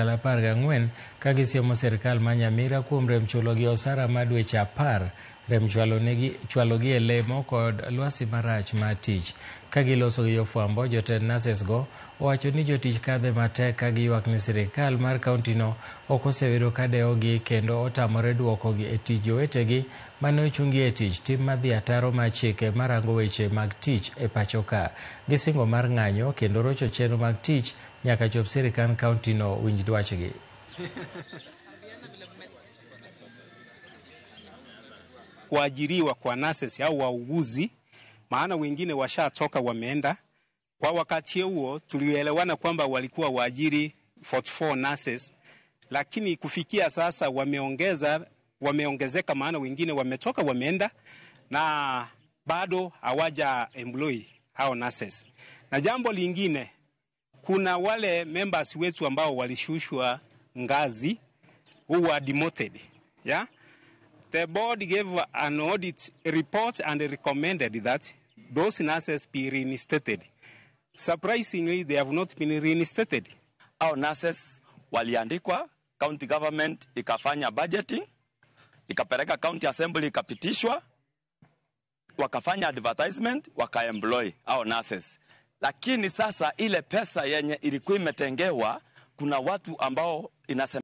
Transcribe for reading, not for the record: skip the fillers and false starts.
ndalo 14 ka gisiemo sirkal ma Nyamira kuom rem chulogi osara ma dweche 10, rem chwalogi e lemo kod lwasi marach mar tich. Ka giloso gi jofwambo, jotend nurses go owacho ni jotich kadhe matek ka giywak ni sirkal mar kauntino ok osebedo ka dewogi kendo otamore duokogi e tich jowetegi mane ochungi e tich tim madhi ataro mar chike marango weche mag tich e pacho ka. Gisingo mar ng'anyo kendo rocho chenro mag tich nyaka chop sirkand kauntino winj dwachgi. Kuajiriwa kwa nurses au wauguzi, maana wengine washatoka wameenda. Kwa wakati huo tulielewana kwamba walikuwa waajiri 44 nurses, lakini kufikia sasa wameongezeka, maana wengine wametoka wameenda na bado hawaja employ hao nurses. Na jambo lingine, kuna wale members wetu ambao walishushwa ngazi who were demoted, yeah? The board gave an audit report and recommended that those nurses be reinstated. Surprisingly, they have not been reinstated. Our nurses waliandikwa, county government ikafanya budgeting, ikapeleka county assembly ikapitishwa, wakafanya advertisement, wakaemploy our nurses. Lakini sasa ile pesa yenye ilikuwa imetengewa, kuna watu ambao inasema